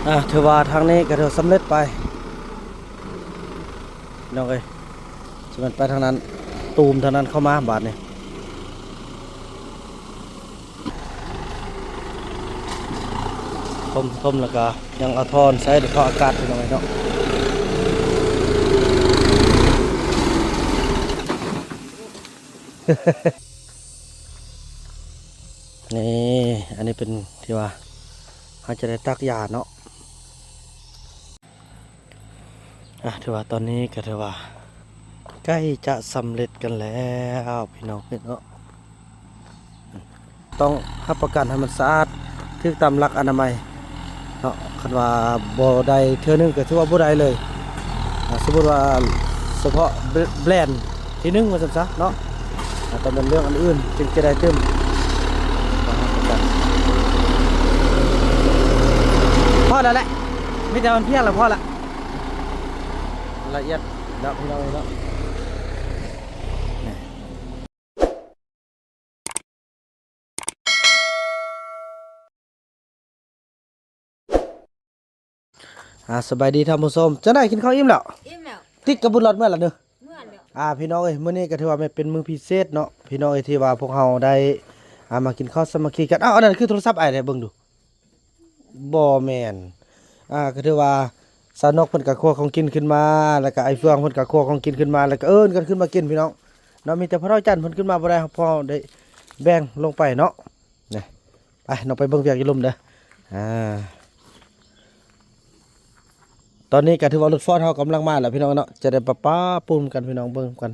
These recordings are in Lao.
ອ່າ ຖືວ່າທາງນີ້ກໍຖືສຳເລັດໄປ ນ້ອງເອີຍ. ຊິແມ່ນໄປທາງນັ້ນ ຕູມທາງນັ້ນເຂົ້າມາບາດນີ້. ຊົມໆ ແລ້ວກໍຍັງເອົາທໍ່ໃສ່ ແລ້ວທໍ່ອາກາດ ພີ່ນ້ອງເອີຍເນາະ. ນີ້ ອັນນີ້ເປັນທີ່ວ່າເຮົາຈະໄດ້ຕັກຢາເນາະ. ອ່າ ຖືວ່າຕອນນີ້ກໍຖືວ່າໃກ້ຈະສຳເລັດກັນແລ້ວ ພີ່ນ້ອງເນາະ. ຕ້ອງຮັບປະກັນໃຫ້ມັນສະອາດ ຖືກຕາມຫຼັກອະນາໄມເນາະ. ຄັນວ່າບໍ່ໄດ້ເທື່ອໜຶ່ງກໍຖືວ່າບໍ່ໄດ້ເລີຍ. ອ່າ ສົມມຸດວ່າສະເພາະແບຣນທີໜຶ່ງວ່າຊັ້ນຊະເນາະ. ອ່າ ແຕ່ແມ່ນເລື່ອງອັນອື່ນຈຶ່ງຈະໄດ້ຕື່ມ. ພໍແລ້ວແຫຼະ ມີແຕ່ມັນພຽງແລ້ວ ພໍລະ ລະອຽດເນາະ ພີ່ນ້ອງເນາະ. ອ່າ ສະບາຍດີທ່ານຜູ້ຊົມ ຈັ່ງໃດ ກິນເຂົ້າອີ່ມແລ້ວ? ອີ່ມແລ້ວ. ຕິດກັບບຸນລອດເມື່ອລະເດີ? ເມື່ອແລ້ວ. ອ່າ ພີ່ນ້ອງເອີຍ ມື້ນີ້ກໍຖືວ່າແມ່ນເປັນມື້ພິເສດເນາະ ພີ່ນ້ອງເອີຍ ທີ່ວ່າພວກເຮົາໄດ້ ອ່າ ມາກິນເຂົ້າສາມັກຄີກັນ. ອ້າວ ອັນນັ້ນຄືໂທລະສັບອ້າຍແທ້ ເບິ່ງດູ. ບໍ່ແມ່ນ. ອ່າ ກໍຖືວ່າສາວນົກເພິ່ນກໍຄົວຂອງກິນຂຶ້ນມາ ແລ້ວກໍໄອ້ເຟືອງເພິ່ນກໍຄົວຂອງກິນຂຶ້ນມາ ແລ້ວກໍເອີ້ນກັນຂຶ້ນມາກິນ ພີ່ນ້ອງເນາະ. ມີແຕ່ພໍ່ເຖົ້າຈັນເພິ່ນຂຶ້ນມາບໍ່ໄດ້ ເຮົາພໍໄດ້ແບ່ງລົງໄປເນາະ. ນີ້ ໄປ ນ້ອງໄປເບິ່ງວຽກຢູ່ລຸ່ມເດີ. ອ່າ ຕອນນີ້ກໍຖືວ່າລົດຟອດເຮົາກຳລັງມາແລ້ວ ພີ່ນ້ອງເນາະ. ຈະໄດ້ປະປາປູນຳກັນ ພີ່ນ້ອງເບິ່ງນຳກັນ.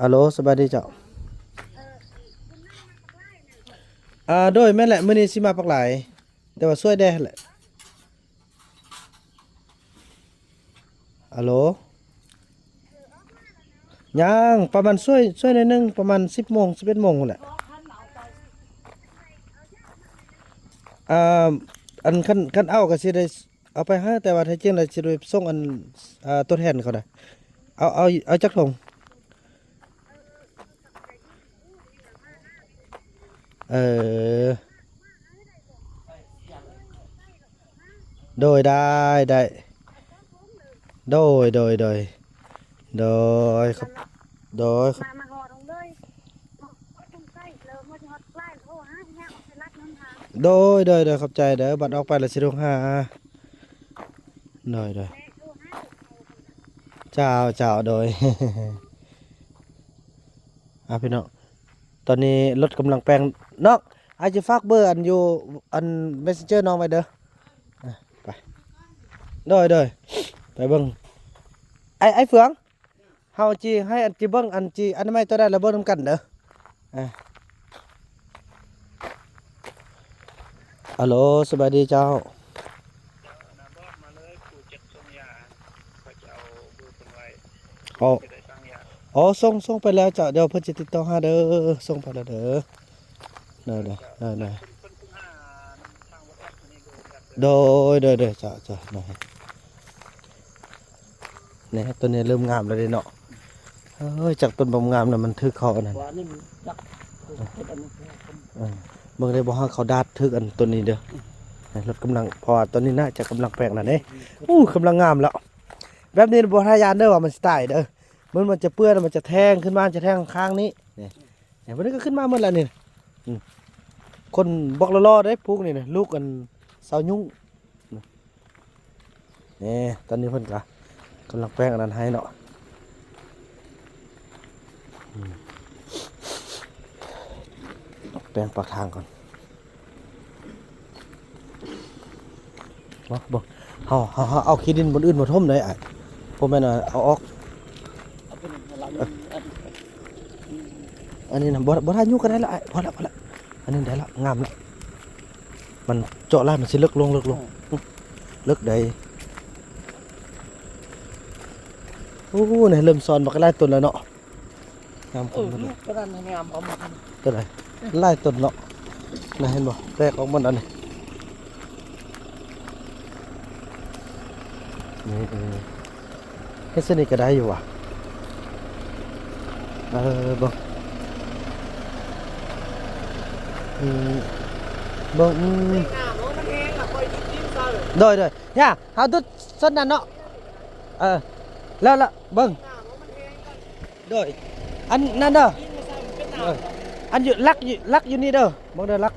ອາໂຫຼ ສະບາຍດີເຈົ້າ. ອ່າ ໂດຍ ແມ່ນແຫຼະ ມື້ນີ້ຊິມາປັກຫຼາຍ ແຕ່ວ່າຊ່ວຍແດ່ຫັ້ນແຫຼະ. ອາໂຫຼ ຍັງ ປະມານ ຊ່ວຍ ຊ່ວຍໜ້ອຍໜຶ່ງ ປະມານສິບໂມງ ສິບເອັດໂມງພຸ້ນແຫຼະ. ອ່າ ອັນ ຄັນ ຄັນເອົາກໍຊິໄດ້ ເອົາໄປໃຫ້ ແຕ່ວ່າແທ້ຈິງແລ້ວຊິໄປສົ່ງອັນ ອ່າ ຕົວແທນເຂົານະ. ເອົາ ເອົາ ເອົາຈັກຖົງ? ເອີ ໂດຍ ໄດ້ ໄດ້ ໂດຍ ໂດຍ ໂດຍ ໂດຍ ຂອບ ໂດຍ ຂອບ ມາ ມາຮອດເລີຍ. ໂດຍ ໂດຍ ໂດຍ ຂອບໃຈເດີ ບັດອອກໄປແລ້ວຊິໂທຫາ. ໂດຍ ໂດຍ ເຈົ້າ ເຈົ້າ ໂດຍ. ອ່າ ພີ່ນ້ອງ ຕອນນີ້ລົດກຳລັງແປງເນາະ. ອ້າຍຈະຝາກເບີອັນຢູ່ອັນເມສເຊັນເຈີນ້ອງໄວ້ເດີ. ອ່າ ໄປ ໂດຍ ໂດຍ ໄປເບິ່ງ ໄອ້ ໄອ້ເຟືອງ. ເຮົາຊິໃຫ້ອັນ ຊິເບິ່ງອັນ ຊິອະນາໄມຕົວໃດລະເບິ່ງນຳກັນເດີ. ອາ ອາໂຫຼ ສະບາຍດີເຈົ້າ. ອໍ ສົ່ງ ສົ່ງໄປແລ້ວເຈົ້າ ດຽວເພິ່ນຊິຕິດຕໍ່ຫາເດີ ສົ່ງໄປແລ້ວເດີ. ໂດຍ ໂດຍ ໂດຍ ໂດຍ ໂດຍ ໂດຍ ເຈົ້າ ເຈົ້າ ໂດຍ. ນີ້ ຕົ້ນນີ້ເລີ່ມງາມແລ້ວເດ້ເນາະ. ເອີຍ ຈັກຕົ້ນບໍ່ງາມນະ ມັນຖືກເຂົາອັນນັ້ນ. ເອີ ເບິ່ງໄດ້ບໍ່ ຫາເຂົາດາດຖືກອັນຕົ້ນນີ້ເດີ. ອືມ ລົດກຳລັງ ເພາະວ່າຕອນນີ້ໜ້າຈະກຳລັງແປງແລ້ວເດ້. ອືມ ອູ້ ກຳລັງງາມແລ້ວ. ແບບນີ້ບໍ່ທາຍານເດີວ່າມັນຊິຕາຍເດີ. ມັນ ມັນຈະເປື້ອນ ມັນຈະແທງຂຶ້ນມາ ຈະແທງຂ້າງນີ້. ນີ້ ນີ້ ເບິ່ງນີ້ກໍຂຶ້ນມາໝົດແລ້ວນີ້. ອືມ ຄົນບອກຫຼໍ່ໆເດ້ ຜູກນີ້ນະ ລູກອັນຊາວຍຸ້ງ. ນີ້ ຕອນນີ້ເພິ່ນກະກຳລັງແປງອັນນັ້ນໃຫ້ເນາະ. ອືມ ແປງປາກທາງກ່ອນ. ເບິ່ງ ເຮົາ ເຮົາ ເຮົາເອົາຂີ້ດິນບ່ອນອື່ນມາຖົມໄດ້ອ້າຍ ບໍ່ແມ່ນວ່າເອົາອອກ. ເອີ ອັນນີ້ນະ ບໍ່ ບໍ່ໄດ້ ຍຸງກໍໄດ້ລະອ້າຍ ພໍລະ ພໍລະ. ອັນນີ້ໄດ້ລະ ງາມລະ. ມັນເຈາະຫຼາຍ ມັນຊິເລິກລົງ ເລິກລົງ. ເອີ ເລິກໃດ. ໂອ້ ນີ້ເລີ່ມຊ້ອນບັກຫຼາຍຕົ້ນແລ້ວເນາະ. ງາມ ເອີ ຕົວນັ້ນງາມກວ່າໝົດ. ຕົວໃດ? ຫຼາຍຕົ້ນເນາະ. ນະ ເຫັນບໍ່? ແຕກອອກໝົດອັນນີ້. ນີ້ ເອີ ເຮັດຊະນີ້ກໍໄດ້ຢູ່ຫວາ. ເອີ ເບິ່ງ ອືມ ເບິ່ງ ອືມ ໂດຍ ໂດຍ ຢ່າ ເຮົາດຸດຊົນນັ້ນເນາະ ເອີ ແລ້ວ ແລ້ວເບິ່ງ ໂດຍ ອັນນັ້ນເດີ ເອີ ອັນຢູ່ ຫຼັກຢູ່ ຫຼັກຢູ່ນີ້ເດີ ເບິ່ງເດີ ຫຼັກ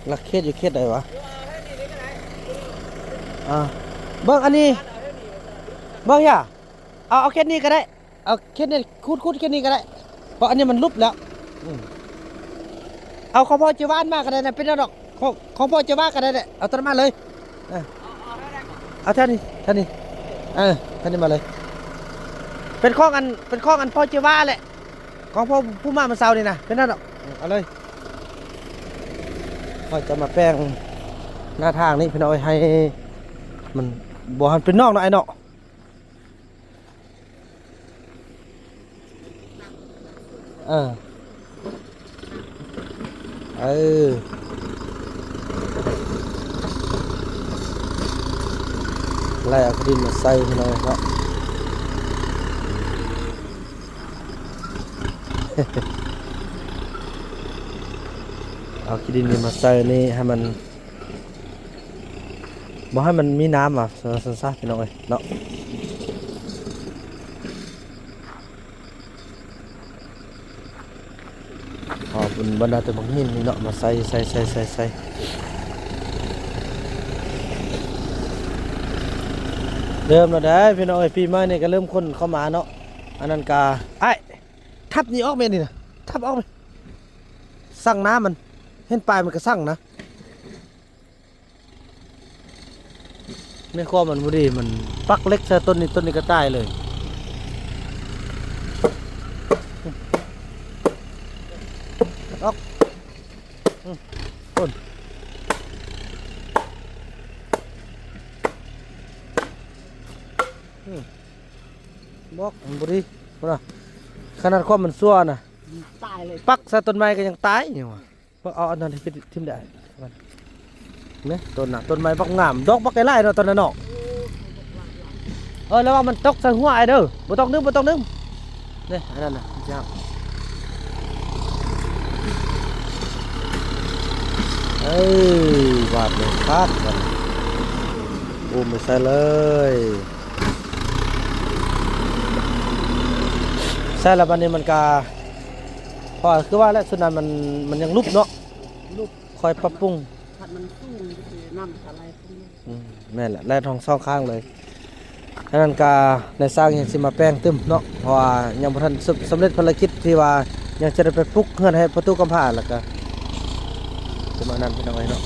ຫຼັກເຂດຢູ່ເຂດໃດວະ? ອ່າ ເບິ່ງອັນນີ້ ເບິ່ງຫຍັງ ເອົາ ເອົາເຂດນີ້ກໍໄດ້ ເອົາເຂດນີ້ ຂູດ ຂູດເຂດນີ້ກໍໄດ້ ເພາະອັນນີ້ມັນຫຼຸບແລ້ວ ອືມ ເອົາຂອງພໍ່ເຈວານມາກໍໄດ້ນະ ເປັນຫຍັງດອກ ຂອງ ຂອງພໍ່ເຈວາກໍໄດ້ແຫຼະ ເອົາຕົວນັ້ນມາເລີຍ ເອີ ເອົາແຖວນີ້ ແຖວນີ້ ເອີ ແຖວນີ້ມາເລີຍ ເປັນຂອງອັນ ເປັນຂອງອັນພໍ່ເຈວາແຫຼະ ຂອງພໍ່ຜູ້ມາມື້ເຊົ້ານີ້ນະ ເປັນຫຍັງດອກ ເອົາເລີຍ ຂ້ອຍຈະມາແປງໜ້າທາງນີ້ພີ່ນ້ອງເອີຍ ໃຫ້ມັນບໍ່ໃຫ້ມັນເປັນນອກເນາະ ອ້າຍເນາະ ເອີ ເອີ ໄລ່ເອົາຂີ້ດິນມາໃສ່ພີ່ນ້ອງເນາະ ເອົາຂີ້ດິນນີ້ມາໃສ່ນີ້ໃຫ້ມັນ ບໍ່ໃຫ້ມັນມີນ້ຳວ່າ ຊັ້ນ ຊັ້ນຊະ ພີ່ນ້ອງເອີຍເນາະ ເອົາບັນດາແຕ່ບັກຫີນນີ້ເນາະ ມາໃສ່ ໃສ່ ໃສ່ ໃສ່ ໃສ່ ເລີ່ມແລ້ວເດີພີ່ນ້ອງເອີຍ ປີໃໝ່ນີ້ກໍເລີ່ມຄົນເຂົ້າມາເນາະ ອັນນັ້ນກະ ອ້າຍ ທັບນີ້ອອກແມ່ນນີ້ນະ ທັບອອກແມ່ນ ຊັງນ້ຳມັນ ເຫັນປາຍມັນກະຊັງນະ. ໃນຄວາມມັນບໍ່ດີ ມັນປັກເຫຼັກໃສ່ຕົ້ນນີ້ ຕົ້ນນີ້ກໍຕາຍເລີຍ ຕັດອອກ ອືມ ໂອ້ຍ ອືມ ບອກມັນບໍ່ດີ ພຸ້ນນະ ຂະໜາດຄວາມມັນຊົ່ວນະ ຕາຍເລີຍ ປັກໃສ່ຕົ້ນໄມ້ກໍຍັງຕາຍຢູ່ວ່າ. ເບິ່ງ ເອົາອັນນັ້ນໄປຖິ້ມໄດ້ ເຫັນບໍ່ ຕົ້ນນະ ຕົ້ນໄມ້ບັກງາມ ດອກບັກຫຼາຍໆເນາະ ຕອນນັ້ນເນາະ ເອີ ລະວັງມັນຕົກໃສ່ຫົວອ້າຍເດີ ບໍ່ຕ້ອງດຶງ ບໍ່ຕ້ອງດຶງ ນີ້ ອັນນັ້ນນະ ມັນຊິຫັກ ເອີ ບາດນີ້ຂາດ ບາດນີ້ ໂອ້ ໄປໃສ່ເລີຍ. ໃຊ່ແລ້ວ ບາດນີ້ມັນກະ ເພາະວ່າຄືວ່າແຫຼະ ຊຸດນັ້ນມັນ ມັນຍັງຫຼຸບເນາະ ຫຼຸບ ຄ່ອຍປັບປຸງ ຄັນມັນສູງ ນ້ຳກະໄຫຼ ອືມ ແມ່ນແຫຼະ ໄຫຼທັງສອງຂ້າງເລີຍ ອັນນັ້ນກະນາຍຊ່າງຍັງຊິມາແປງຕື່ມເນາະ ເພາະວ່າຍັງບໍ່ທັນສຳ ສຳເລັດພາລະກິດທີ່ວ່າຍັງຈະໄດ້ໄປປຸກເຮືອນໃຫ້ປະຕູກຳພ້າ ແລ້ວກະ ປະມານນັ້ນ ພີ່ນ້ອງເອີຍເນາະ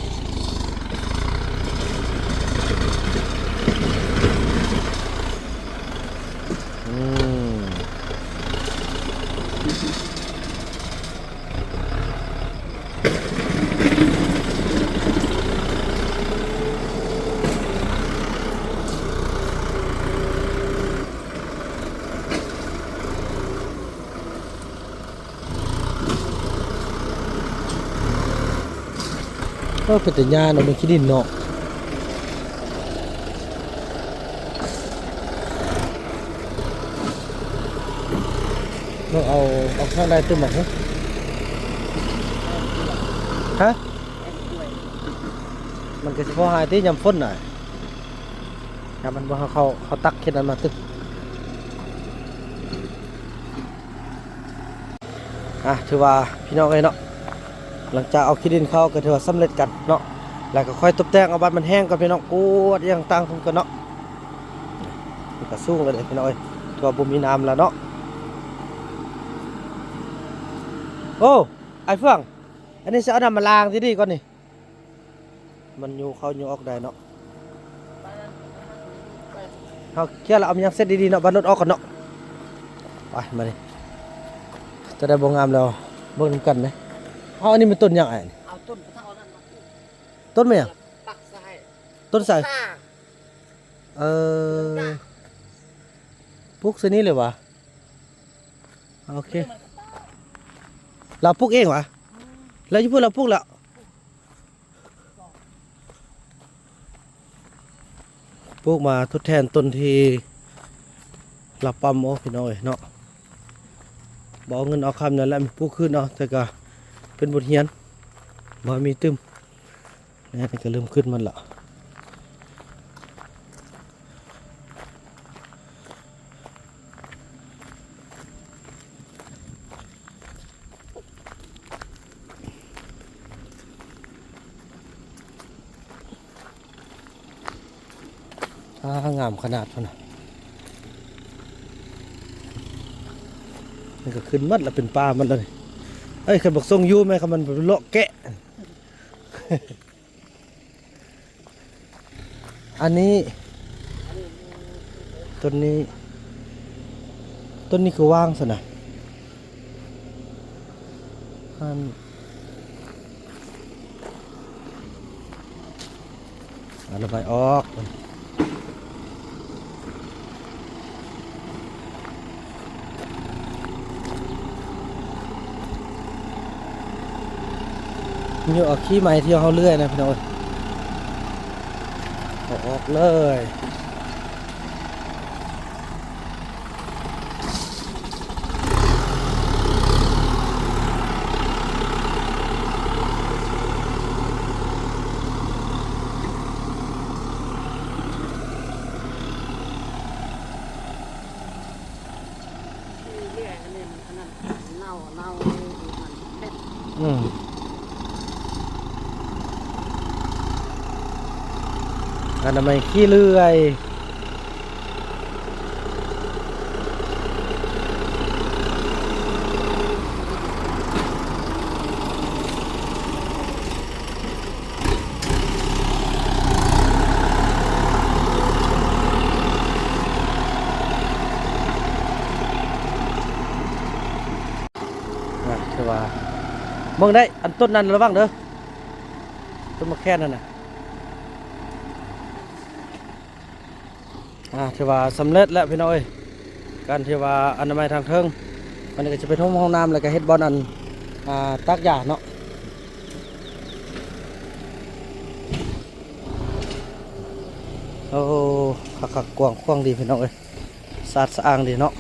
ອືມ. ເອີ ເປັນຕາຢ້ານເນາະ ມັນຂີ້ດິນເນາະ ເບິ່ງເອົາ ເອົາຂ້າງໃດຕື່ມມາ ຮະ ມັນກະຊິພໍຫາຍຕິ ຍາມຝົນນະ ຍາມມັນບໍ່ ເຮົາ ເຮົາຕັກເຮັດອັນມາຕຶກ. ອ່ະ ຖືວ່າພີ່ນ້ອງເອີຍເນາະ ຫຼັງຈາກເອົາຂີ້ດິນເຂົ້າກໍຖືວ່າສຳເລັດກັນເນາະ ແລ້ວກໍຄ່ອຍຕົບແຕ່ງເອົາບາດມັນແຫ້ງກ່ອນ ພີ່ນ້ອງ ກວດອີ່ຫຍັງຕ່າງໆກ່ອນເນາະ ມັນກໍສູງແລ້ວເດ້ ພີ່ນ້ອງເອີຍ ຖືວ່າບໍ່ມີນ້ຳແລ້ວເນາະ ໂອ້ ອ້າຍເຟືອງ ອັນນີ້ຊິເອົານ້ຳມາລ້າງດີໆກ່ອນນີ້. ມັນຍູ້ເຂົ້າຍູ້ອອກໄດ້ເນາະ ເຮົາເຄຍແລ້ວເອົາມັນຍັງເສັດດີໆເນາະ ບັດລົດອອກກ່ອນເນາະ ໄປ ມານີ້ ໂຕໃດບໍ່ງາມແລ້ວ ເບິ່ງນຳກັນເດ້ ເອົາ ອັນນີ້ມັນຕົ້ນຫຍັງອ້າຍ ເອົາຕົ້ນກະເທົານັ້ນມາປູກ ຕົ້ນແມ່ນຫຍັງ ປັກໃສ່ ຕົ້ນໃສ ເອີ ປູກໃສ່ນີ້ເລີຍຫວາ ໂອເຄ ລາວປູກເອງຫວາ ລາວຢູ່ພຸ້ນລາວປູກແລ້ວ ປູກມາທົດແທນຕົ້ນທີ່ລາວປ້ຳ ໂອ້ ພີ່ນ້ອງເອີຍເນາະ ບໍ່ເອົາເງິນເອົາຄຳນັ້ນແຫຼະ ປູກຄືນເອົາ ແຕ່ກະ ປັນບົດຮຽນ ບໍ່ໃຫ້ມີຕື່ມ. ແມ່ນ ນີ້ກໍເລີ່ມຂຶ້ນໝົດລະ. ອ່າ ງາມຂະໜາດພຸ້ນນະ. ມັນກໍຂຶ້ນໝົດລະ ເປັນປ່າໝົດລະນີ້. ເອີຍ ຄັນບັກສົ່ງຢູ່ແມ່ນ ຄັນມັນເລາະແກະ. ອັນນີ້ ຕົ້ນນີ້ ຕົ້ນນີ້ຄືວ່າງຊັ້ນນະ. ອັນ ອັນລະໄມ້ອອກ. ຍົກເອົາຂີ້ໄມ້ທີ່ເຮົາເລື່ອຍນະພີ່ນ້ອງເອີຍ ເອົາອອກເລີຍ. ອືມ ອັນນັ້ນມັນຂີ້ເລື່ອຍ. ນະ ຄືວ່າ ເບິ່ງໄດ້ ອັນຕົ້ນນັ້ນລະວັງເດີ ຕົ້ນໝາກແຄນນັ້ນນະ. ອ່າ ຖືວ່າສຳເລັດແລ້ວພີ່ນ້ອງເອີຍ ການທີ່ວ່າອະນາໄມທາງເທິງ. ອັນນີ້ກໍຈະເປັນຫ້ອງ ຫ້ອງນ້ຳ ແລ້ວກໍເຮັດບ່ອນອັນ ອ່າ ຕາກຢາເນາະ. ໂອ້ ຄັກໆ ກວ້າງຂວາງດີພີ່ນ້ອງເອີຍ ສະອາດສະອ້າງດີເນາະ.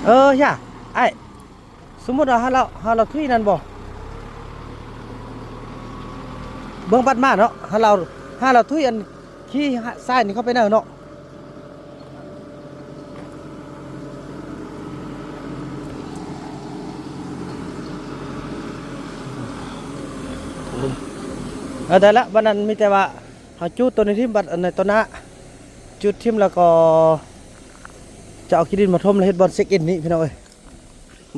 ເອີ ຢ່າ ອ້າຍ ສົມມຸດວ່າເຮົາ ເຮົາ ເຮົາທຸຍນັ້ນບໍ່ ເບິ່ງບັດມາເນາະ ເຮົາ ເຮົາ ເຮົາທຸຍອັນ ຂີ່ຊ້າຍນີ້ເຂົ້າໄປເນີເນາະ. ເອີ ໄດ້ລະ ບັດນັ້ນມີແຕ່ວ່າເຮົາຈູດໂຕນີ້ຖິ້ມ ບັດອັນໃນຕໍ່ໜ້າຈູດຖິ້ມ ແລ້ວກໍຈະເອົາຂີ້ດິນມາຖົມ ແລ້ວເຮັດບ່ອນເຊັກອິນນີ້ພີ່ນ້ອງເອີຍ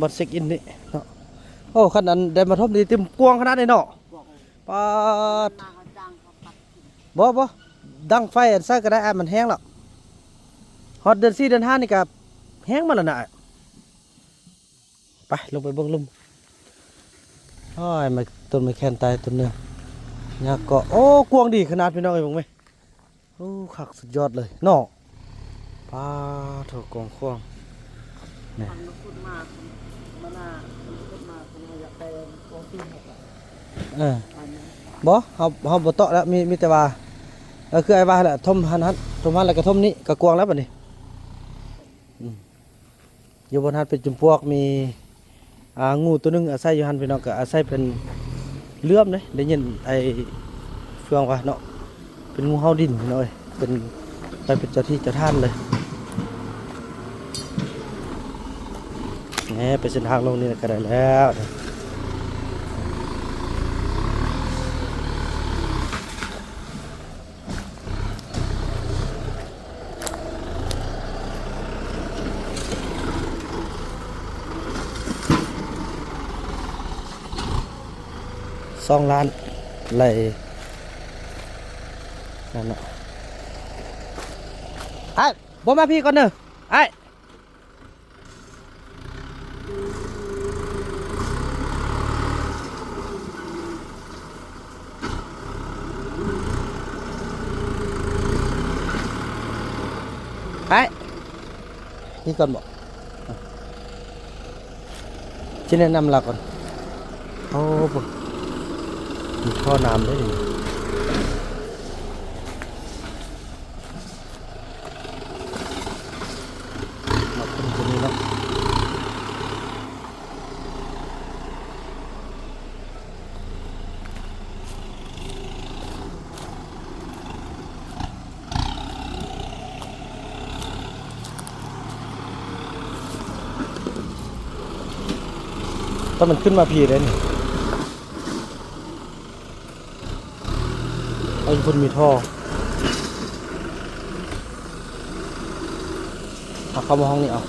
ບ່ອນເຊັກອິນນີ້ເນາະ. ໂອ້ ຄັນອັນໄດ້ມາຖົມນີ້ຕື່ມກວ້າງຂະໜາດນີ້ເນາະ. ປາດ ບໍ່ ບໍ່ ດັງໄຟອັນໃສ່ກໍໄດ້ ອ້າຍ ມັນແຫ້ງແລ້ວ. ຮອດເດືອນສີ່ເດືອນຫ້ານີ້ກໍແຫ້ງໝົດແລ້ວນະ. ໄປ ລົງໄປເບິ່ງລຸ່ມ. ໂອ້ຍ ໄມ້ ຕົ້ນໄມ້ແຄນຕາຍຕົ້ນໜຶ່ງ. ຍາກເກາະ ໂອ້ ກວ້າງດີຂະໜາດ ພີ່ນ້ອງເອີຍ ເບິ່ງແມ. ໂອ້ ຄັກສຸດຍອດເລີຍເນາະ. ປາດໂທ້ ກວ້າງຂວາງນີ້. ເອີ ບໍ່ ເຮົາ ເຮົາບໍ່ເຕາະແລ້ວ ມີ ມີແຕ່ວ່າ ເອີ ຄືອ້າຍວ່າຫັ້ນແຫຼະ ຖົມຫັ້ນ ຖົມຫັ້ນ ແລ້ວກໍຖົມນີ້ ກໍກວ້າງແລ້ວບັດນີ້. ອືມ ຢູ່ບ່ອນຫັ້ນເປັນຈຸມປວກ ມີ ອ່າ ງູໂຕໜຶ່ງອາໄສຢູ່ຫັ້ນ ພີ່ນ້ອງ ກໍອາໄສເປັນເລື່ອມເດ້ ໄດ້ຍິນໄອ້ເຟືອງວ່າເນາະ ເປັນງູເຫົ່າດິນພີ່ນ້ອງເອີຍ ເປັນ ໄປເປັນເຈົ້າທີ່ເຈົ້າທານເລີຍ. ແນ່ ໄປເສັ້ນທາງລົງນີ້ກໍໄດ້ແລ້ວ. ສອງລ້ານໄລ່ນັ້ນເນາະ. ອ້າຍ ບໍ່ ມາພີ້ກ່ອນເດີ ອ້າຍ. ໄປ ນີ້ກ່ອນບໍ? ຊິແນະນຳລາວກ່ອນ. ໂອ້ ເບິ່ງ ມີທໍ່ນ້ຳເດ້ນີ້. ມັນຂຶ້ນມາພີ້ເດ້ນີ້ ເອົາຢູ່ພຸ້ນມີທໍ່ ເອົາເຂົ້າມາຫ້ອງນີ້ເອົາ.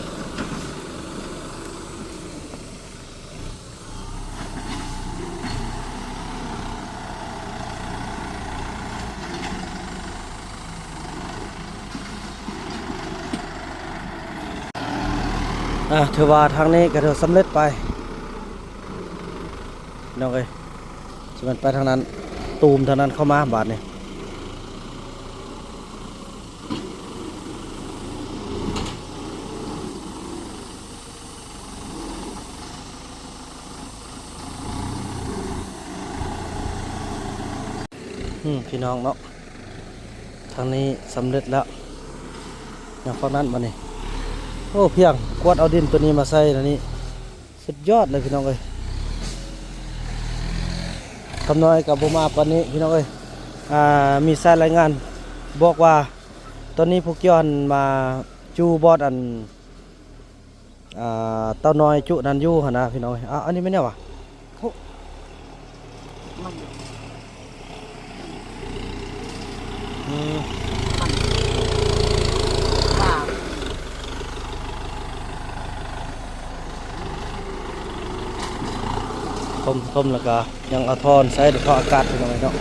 ອ່າ ຖືວ່າທາງນີ້ກໍຖືວ່າສຳເລັດໄປ ພີ່ນ້ອງເອີຍ. ຊິແມ່ນໄປທາງນັ້ນ ຕູມທາງນັ້ນເຂົ້າມາບາດນີ້. ອືມ ພີ່ນ້ອງເນາະ ທາງນີ້ສຳເລັດແລ້ວ ຍັງຝັ່ງນັ້ນບາດນີ້. ໂອ້ ພຽງກວດເອົາດິນໂຕນີ້ມາໃສ່ແນວນີ້ ສຸດຍອດເລີຍພີ່ນ້ອງເອີຍ. ຄຳນ້ອຍກໍບໍ່ມາປານນີ້ພີ່ນ້ອງເອີຍ. ອ່າ ມີສາຍລາຍງານບອກວ່າ ຕອນນີ້ຜູ້ກ່ຽວຫັ້ນມາຈູ່ບ່ອນອັນ ອ່າ ເຕົ້ານ້ອຍຈຸນັ້ນຢູ່ຫັ້ນນະພີ່ນ້ອງເອີຍ. ອ້າວ ອັນນີ້ແມ່ນຫຍັງຫວາ? ໂອ້ ມັນ ອືມ ມັນ ວ່າ ຕົ້ມ ຕົ້ມແລ້ວກະຍັງເອົາທ່ອນໃສ່ ເອົາທ່ອອາກາດພີ່ນ້ອງເອີຍເນາະ.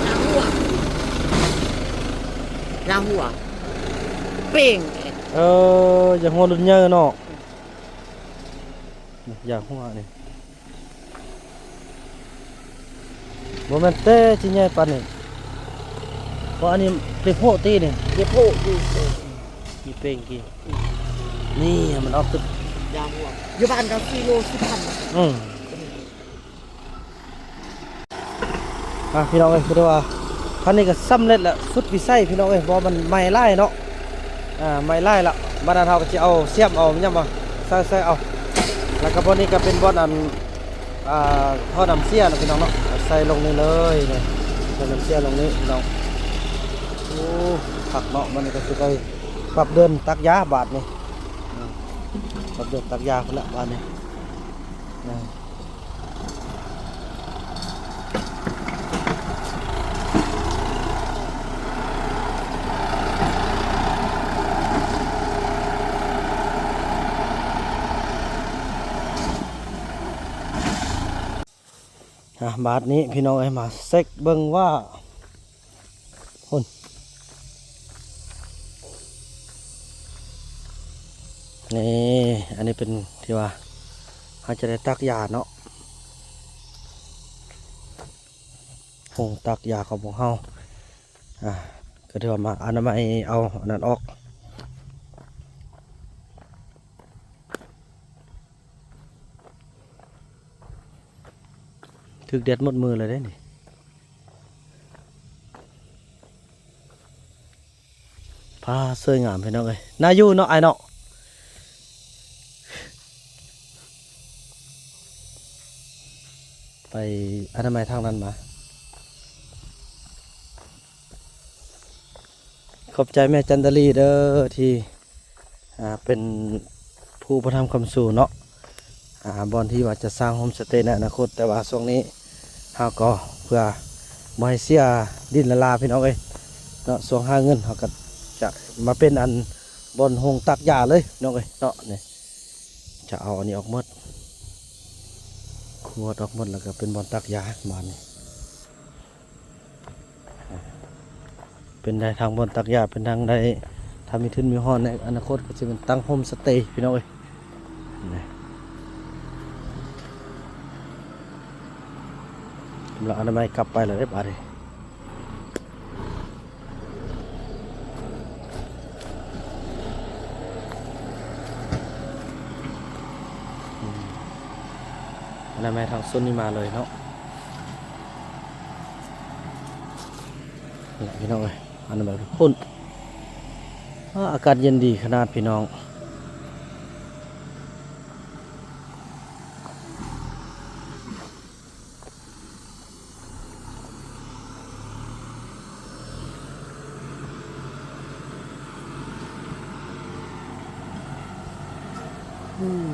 ຢາຫົວ ຢາຫົວ ເປັງ ເອີ ຢາຫົວລຸ້ນໃຫຍ່ເນາະ ຢາຫົວນີ້ ບໍ່ແມ່ນແຕ່ຊິໃຫຍ່ປານນີ້ ເພາະອັນນີ້ເປັນໂພຕິນີ້ ເປັນໂພຕິ ມີເປັງກີ້ ນີ້ມັນອອກຕຶກ ຢາຫົວ ຢູ່ບ້ານເຮົາກິໂລສິບພັນ ອືມ. ອ່ະ ພີ່ນ້ອງເອີຍ ຄືໄດ້ວ່າຄັນນີ້ກໍສຳເລັດແລ້ວ ສຸດວິໄສພີ່ນ້ອງເອີຍ ເພາະວ່າມັນໄໝ້ຫຼາຍເນາະ ອ່າ ໄໝ້ຫຼາຍລະ ບາດນັ້ນເຮົາກໍຊິເອົາສຽມເອົາຫຍັງມາໃສ່ ໃສ່ເອົາ ແລ້ວກໍບ່ອນນີ້ກໍເປັນບ່ອນອັນ ອ່າ ທໍ່ນ້ຳເສຍນະພີ່ນ້ອງເນາະ ໃສ່ລົງນີ້ເລີຍ ໃສ່ນ້ຳເສຍລົງນີ້ພີ່ນ້ອງ. ໂອ້ ຄັກເນາະ ບາດນີ້ກໍຊິໄດ້ປັບເດີ່ນຕັກຢາບາດນີ້ ປັບເດີ່ນຕັກຢາພຸ້ນລະບາດນີ້. ອ່ະ ບາດນີ້ພີ່ນ້ອງເອີຍ ມາເຊັກເບິ່ງວ່າ ພຸ້ນ ນີ້ ອັນນີ້ເປັນທີ່ວ່າເຮົາຈະໄດ້ຕັກຢາເນາະ ໂຮງຕັກຢາຂອງພວກເຮົາ ອ່າ ກໍຖືວ່າມາອະນາໄມເອົາອັນນັ້ນອອກ. ຖືກແດດໝົດມື້ເລີຍເດ້ນີ້ ພາສວຍງາມພີ່ນ້ອງເອີຍ ໜ້າຢູ່ເນາະ ອ້າຍເນາະ ໄປອະນາໄມທາງນັ້ນມາ. ຂອບໃຈແມ່ຈັນດາລີເດີ ທີ່ ອ່າ ເປັນຜູ້ອຸປະຖຳຄ້ຳຊູເນາະ ອ່າ ບ່ອນທີ່ວ່າຈະສ້າງໂຮມສະເຕໃນອະນາຄົດ ແຕ່ວ່າຊ່ວງນີ້ເຮົາກໍເພື່ອບໍ່ໃຫ້ເສຍດິນລະລາພີ່ນ້ອງເອີຍເນາະ ຊ່ວງຫາເງິນເຮົາກໍຈະມາເປັນອັນບ່ອນໂຮງຕັກຢາເລີຍພີ່ນ້ອງເອີຍເນາະ ນີ້ ຈະເອົາອັນນີ້ອອກໝົດ ຂວດອອກໝົດ ແລ້ວກໍເປັນບ່ອນຕັກຢາບາດນີ້. ເປັນໄດ້ທັງບ່ອນຕັກຢາ ເປັນທັງໄດ້ ຖ້າມີທຶນມີຮອດໃນອະນາຄົດກໍຊິເປັນຕັ້ງໂຮມສະເຕພີ່ນ້ອງເອີຍ ນີ້ ກຳລັງອະນາໄມກັບໄປແລ້ວເດ້ບາດນີ້ ອະນາໄມທາງໂຊນນີ້ມາເລີຍເນາະ. ແຫຼະພີ່ນ້ອງເອີຍ ອັນນັ້ນແບບພຸ້ນ. ອາ ອາກາດເຢັນດີຂະໜາດພີ່ນ້ອງ. ອືມ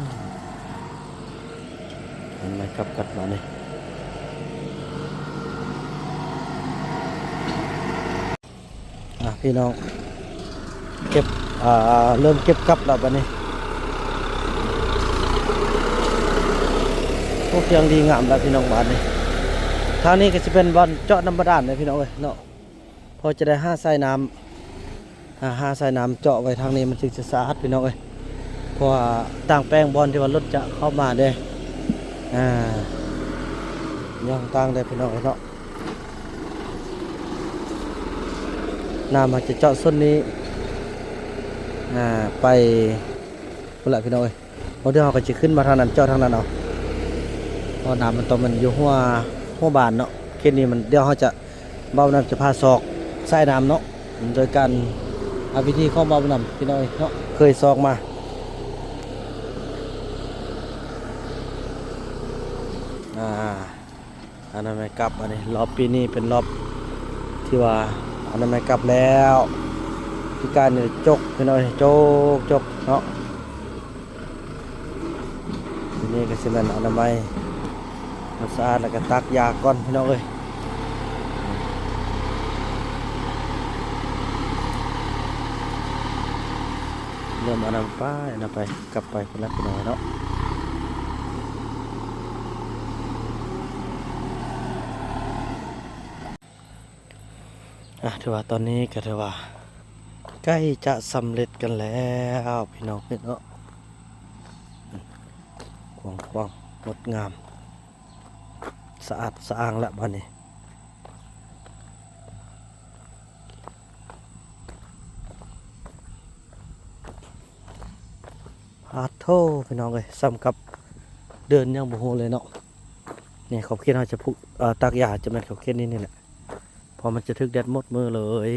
ອັນໃໝ່ກັບກັດມານີ້ ອ່ະ ພີ່ນ້ອງ ເກັບ ອ່າ ເລີ່ມເກັບກັບແລ້ວບາດນີ້. ໂອ້ ພຽງດີງາມແລ້ວພີ່ນ້ອງ ບາດນີ້. ທາງນີ້ກໍຊິເປັນບ່ອນເຈາະນ້ຳບາດານເດ້ພີ່ນ້ອງເອີຍເນາະ. ພໍຈະໄດ້ຫາສາຍນ້ຳ ຫາ ຫາສາຍນ້ຳເຈາະໄວ້ທາງນີ້ ມັນຈຶ່ງຈະສະອາດພີ່ນ້ອງເອີຍ. ເພາະວ່າຕ່າງແປງບ່ອນທີ່ວ່າລົດຈະເຂົ້າມາເດ້ ອ່າ ຍ່ອງຕ່າງເດ້ພີ່ນ້ອງເອີຍເນາະ. ນ້ຳມັນຈະເຈາະໂຊນນີ້ ອ່າ ໄປພຸ້ນລະພີ່ນ້ອງເອີຍ. ບໍ່ເທື່ອເຮົາກໍຊິຂຶ້ນມາທາງນັ້ນ ເຈາະທາງນັ້ນເອົາ ເພາະນ້ຳມັນຕ້ອງແມ່ນຢູ່ຫົວ ຫົວບານເນາະ. ເຂດນີ້ມັນ ດຽວເຮົາຈະ ບ່າວບຸນນຳຈະພາຊອກສາຍນ້ຳເນາະ ໂດຍການ ອາ ວິທີຂອງບ່າວບຸນນຳພີ່ນ້ອງເອີຍເນາະ ເຄີຍຊອກມາ. ອ່າ ອັນນັ້ນແມ່ນກັບ ອັນນີ້ລອບປີນີ້ເປັນລອບທີ່ວ່າ ອັນນັ້ນແມ່ນກັບແລ້ວ. ປີກາຍນີ້ຈົກພີ່ນ້ອງເອີຍ ຈົກ ຈົກເນາະ. ທີນີ້ກໍຊິແມ່ນອະນາໄມມັນສະອາດ ແລ້ວກໍຕາກຢາກ່ອນພີ່ນ້ອງເອີຍ. ເລີ່ມອະນາໄມ ອະນາໄມ ກັບໄປພຸ້ນລະພີ່ນ້ອງເນາະ. ອ່ະ ຖືວ່າຕອນນີ້ກໍຖືວ່າໃກ້ຈະສຳເລັດກັນແລ້ວພີ່ນ້ອງເນາະ. ກວ້າງຂວາງ ງົດງາມ ສະອາດສະອ້າງລະບາດນີ້. ອາໂທ້ ພີ່ນ້ອງເອີຍ ສ່ຳກັບເດີ່ນຍັງບໍ່ຮູ້ເລີຍເນາະ. ນີ້ຂອບເຂດເຮົາຈະຜູກ ເອີ ຕາກຢາຈະແມ່ນຂອບເຂດນີ້ ນີ້ແຫຼະ ເພາະມັນຈະຖືກແດດໝົດມື້ເລີຍ.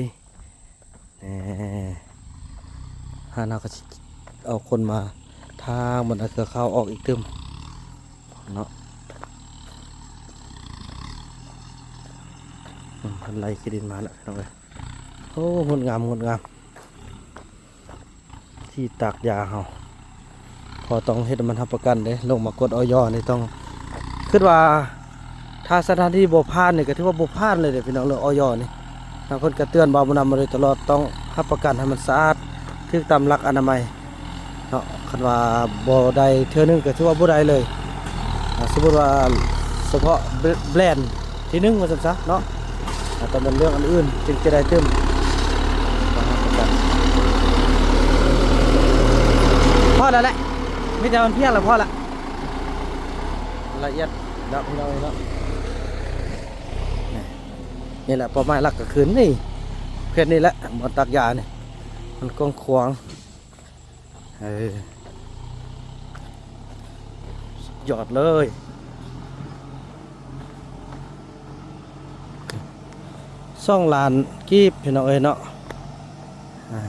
ແນ່ ຫານເຮົາກໍຊິເອົາຄົນມາທາງບັນດາເຄືອຂ່າວອອກອີກຕື່ມເນາະ. ອືມ ເພິ່ນໄລ່ຂີ້ດິນມາແລ້ວພີ່ນ້ອງເອີຍ. ໂອ້ ງົດງາມ ງົດງາມ ທີ່ຕາກຢາເຮົາ ເພາະຕ້ອງເຮັດໃຫ້ມັນຮັບປະກັນເດ້. ລົງມາກົດ ອອຍ ນີ້ຕ້ອງ ຄິດວ່າຖ້າສະຖານທີ່ບໍ່ຜ່ານນີ້ກໍຖືວ່າບໍ່ຜ່ານເລີຍເດ້ພີ່ນ້ອງ ເລື່ອງ ອອຍ ນີ້. ທາງເພິ່ນກໍເຕືອນບ່າວບຸນນຳມາໂດຍຕະຫຼອດ ຕ້ອງຮັບປະກັນໃຫ້ມັນສະອາດ ຖືກຕາມຫຼັກອະນາໄມເນາະ. ຄັນວ່າບໍ່ໄດ້ເທື່ອໜຶ່ງກໍຖືວ່າບໍ່ໄດ້ເລີຍ. ອ່າ ສົມມຸດວ່າສະເພາະແບຣນ ທີໜຶ່ງວ່າຊັ້ນຊະເນາະ. ອາ ຕ້ອງເປັນເລື່ອງອັນອື່ນຈຶ່ງຈະໄດ້ຕື່ມ. ພໍແລ້ວແຫຼະ ມີແຕ່ມັນພຽງແລ້ວ ພໍລະ ລະອຽດແລ້ວພີ່ນ້ອງເນາະ. ນີ້ແຫຼະເປົ້າໝາຍຫຼັກກໍຄືນີ້ ເຂດນີ້ແຫຼະ ບ່ອນຕາກຢານີ້ ມັນກວ້າງຂວາງ. ເອີ ສຸດຍອດເລີຍ ສອງລ້ານກີບພີ່ນ້ອງເອີຍເນາະ. ອ່າ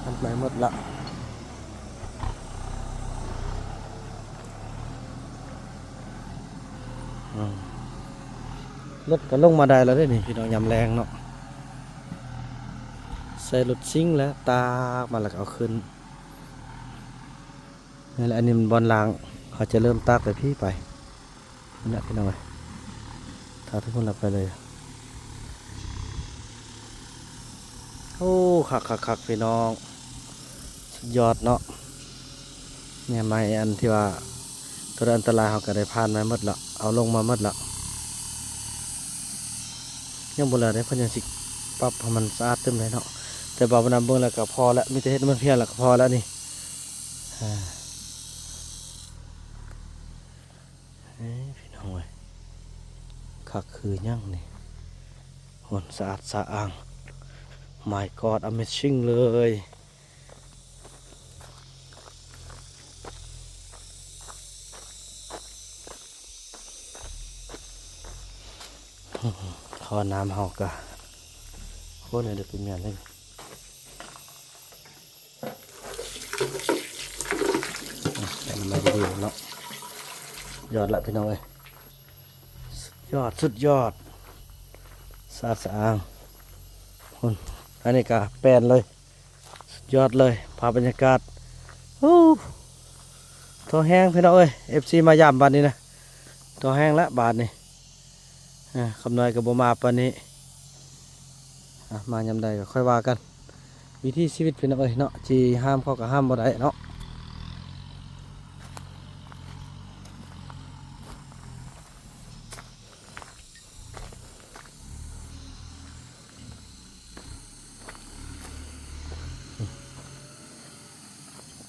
ອັນໃໝ່ໝົດລະ. ອືມ ລົດກໍລົງມາໄດ້ແລ້ວເດ້ນີ້ພີ່ນ້ອງ ຍາມແລງເນາະ. ໃສ່ລົດຊິງແລ້ວ ຕາກມາແລ້ວກໍເອົາຂຶ້ນ. ນີ້ແຫຼະ ອັນນີ້ມັນບ່ອນລ້າງ ເຮົາຈະເລີ່ມຕາກແຕ່ພີ້ໄປ. ນັ້ນແຫຼະພີ່ນ້ອງເອີຍ ຖ້າທຸກຄົນລະໄປເລີຍ. ໂອ້ ຄັກໆໆ ພີ່ນ້ອງ ສຸດຍອດເນາະ. ແມ່ໄມ້ອັນທີ່ວ່າຕົວອັນຕະລາຍ ເຮົາກໍໄດ້ຜ່ານມາໝົດລະ ເອົາລົງມາໝົດລະ. ຍັງບໍ່ແລ້ວເດ້ ເພິ່ນຍັງຊິປັບໃຫ້ມັນສະອາດຕື່ມໄດ້ເນາະ. ແຕ່ວ່າບໍ່ນຳເບິ່ງແລ້ວກໍພໍລະ ມີແຕ່ເຮັດໃຫ້ມັນພຽງລະກໍພໍລະນີ້. ອ່າ ເອີ ພີ່ນ້ອງເອີຍ ຄັກຄືຫຍັງນີ້ ໂອ້ ສະອາດສະອ້າງ My God Amazing ເລີຍ. ວ່ານ້ຳເຮົາກະ ໂອ້ ແນວເດັດເປັນແມ່ນເລີຍ ອ່ະ ໃສ່ນ້ຳມັນດີໆເນາະ ຍອດລະພີ່ນ້ອງເອີຍ ສຸດຍອດ ສຸດຍອດ ສະອາດສະອ້າງ ພຸ້ນ ອັນນີ້ກະແປ້ນເລີຍ ສຸດຍອດເລີຍ ພາບບັນຍາກາດ ໂອ້ ທໍ່ແຮງພີ່ນ້ອງເອີຍ ເອັຟຊີ ມາຢາມບາດນີ້ນະ ທໍ່ແຮງລະບາດນີ້ ອ່າ ຄຳນ້ອຍກໍບໍ່ມາປານນີ້ ອ່າ ມາຍາມໃດກໍຄ່ອຍວ່າກັນ ວິຖີຊີວິດພີ່ນ້ອງເອີຍເນາະ ຊິຫ້າມເຂົາກໍຫ້າມບໍ່ໄດ້ເນາະ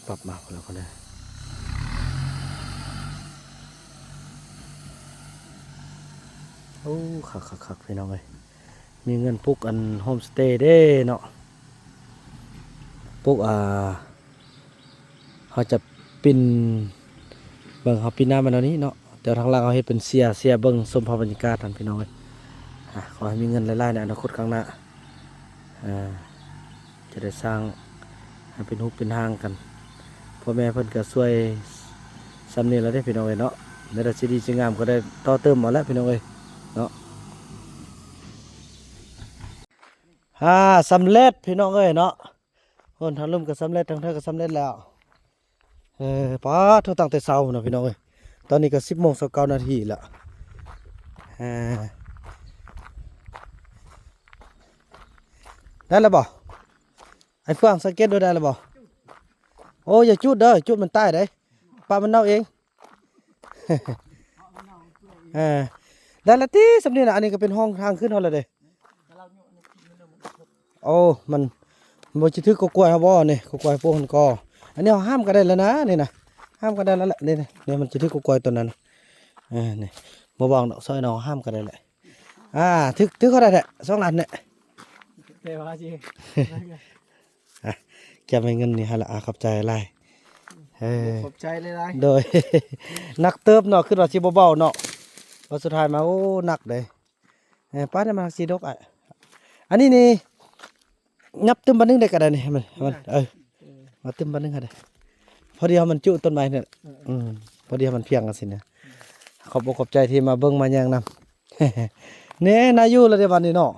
ປັບມາພຸ້ນແລ້ວ ໂອ້ ຄັກໆໆ ພີ່ນ້ອງເອີຍ ມີເງິນປຸກອັນໂຮມສະເຕເດ້ເນາະ ປຸກ ອ່າ ເຮົາຈະປິ່ນ ເບິ່ງເຮົາປິ່ນນ້ຳອັນນີ້ເນາະ ແຕ່ທາງຫຼັງເຮົາເຮັດເປັນເຊຍ ເຊຍເບິ່ງຊົມພາບບັນຍາກາດຫັ້ນພີ່ນ້ອງເອີຍ ອ່າ ຂໍໃຫ້ມີເງິນຫຼາຍໆໃນອະນາຄົດຂ້າງໜ້າ ອ່າ ຈະໄດ້ສ້າງໃຫ້ເປັນຮູບເປັນຮ່າງກັນ ພໍ່ແມ່ເພິ່ນກໍຊ່ວຍຊ່ຳນີ້ລະເດ້ພີ່ນ້ອງເອີຍເນາະ ແນວໃດຊິດີຊິງາມກໍໄດ້ຕໍ່ເຕີມເອົາແຫຼະພີ່ນ້ອງເອີຍເນາະ ອ່າ ສຳເລັດພີ່ນ້ອງເອີຍເນາະ ໂອ້ ທາງລຸ່ມກໍສຳເລັດ ທາງເທິງກໍສຳເລັດແລ້ວ ເອີ ປາດໂທ້ ຕັ້ງແຕ່ເຊົ້າພຸ້ນນະພີ່ນ້ອງເອີຍ ຕອນນີ້ກໍສິບໂມງຊາວເກົ້ານາທີລະ ເອີ ໄດ້ແລ້ວບໍ່? ໄອ້ເຟືອງ ສັງເກດດູໄດ້ແລ້ວບໍ່? ໂອ້ ຢ່າຈູດເດີ ຈູດມັນຕາຍເດ້ ປະມັນເນົ່າເອງ ເອີ ໄດ້ລະຕິ ສ່ຳນີ້ນະ ອັນນີ້ກໍເປັນຮ່ອງທາງຂຶ້ນເຮົາລະເດ້ ໂອ້ ມັນ ມັນບໍ່ຊິຖືກກົກກ້ວຍເຮົາບໍ່ນີ້ ກົກກ້ວຍປູກຫັ້ນກໍ ອັນນີ້ເຮົາຫ້າມກໍໄດ້ແລ້ວນະ ນີ້ນະ ຫ້າມກໍໄດ້ແລ້ວແຫຼະ ນີ້ນະ ນີ້ມັນຊິຖືກກົກກ້ວຍຕົ້ນນັ້ນ ເອີ ນີ້ ບໍ່ບອກດອກ ຊອຍນ້ອງຫ້າມກໍໄດ້ແຫຼະ ອ່າ ຖືກ ຖືກເຂົາໄດ້ແທ້ ສອງອັນນີ້ ແຕ່ວ່າຊິ ອ່ະ ເກັບໃຫ້ເງິນນີ້ຫັ້ນລະ ອ່າ ຂອບໃຈຫຼາຍ ເອີ ຂອບໃຈຫຼາຍໆ ໂດຍ ໜັກເຕີບເນາະ ຄິດວ່າຊິບໍ່ເບົາເນາະ ວ່າສຸດທ້າຍມາ ໂອ້ ໜັກເດ້ ເອີ ປ້າໄດ້ມາສີ່ດອກ ອ່ະ ອັນນີ້ນີ້ ຫຍັບຕື່ມບາດໜຶ່ງໄດ້ກໍໄດ້ນີ້ ໃຫ້ມັນ ໃຫ້ມັນ ເອີ ເອີ ມາຕື່ມບາດໜຶ່ງກໍໄດ້ ພໍດີເຮົາມັນຈຸຕົ້ນໄມ້ນີ້ ເອີ ເອີ ອືມ ພໍດີເຮົາມັນພຽງກັນຊີ້ນະ ຂອບອົກຂອບໃຈທີ່ມາເບິ່ງມາແຍງນຳ ແນ່ ໜ້າຢູ່ລະເດ້ບາດນີ້ເນາະ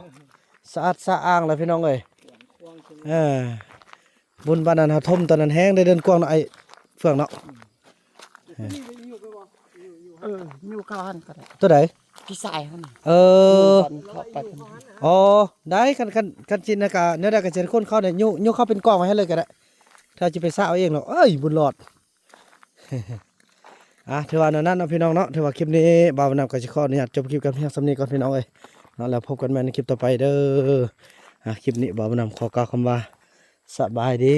ສະອາດສະອ້າງລະພີ່ນ້ອງເອີຍ ເອີ ບຸນບາດນັ້ນເຮົາຖົມຕອນນັ້ນແຮງໄດ້ເດີນກວ້າງເນາະ ໄອ້ເຟືອງເນາະ ເອີ ຢູ່ເຂົາຫັ້ນກໍໄດ້ ຕົວໃດ? ພີ່ຊາຍຫັ້ນ ເອີ ອໍ ໄດ້ ຄັນ ຄັນ ຄັນຊິນະກະແນວໃດກໍຊິຄົນເຂົ້ານີ້ ຍຸ ຍຸເຂົ້າເປັນກອງໄວ້ໃຫ້ເລີຍກໍໄດ້ ຖ້າຊິໄປຊະເອົາເອງເນາະ ເອີຍ ບຸນຫຼອດ ອ່າ ຖືວ່າແນວນັ້ນເນາະພີ່ນ້ອງເນາະ ຖືວ່າຄລິບນີ້ບ່າວບຸນນຳກໍຊິຂໍອະນຸຍາດຈົບຄລິບກັນພຽງສ່ຳນີ້ກ່ອນພີ່ນ້ອງເອີຍເນາະ ແລ້ວພົບກັນໃໝ່ໃນຄລິບຕໍ່ໄປເດີ ອ່າ ຄລິບນີ້ບ່າວບຸນນຳຂໍກ່າວຄຳວ່າ ສະບາຍດີ.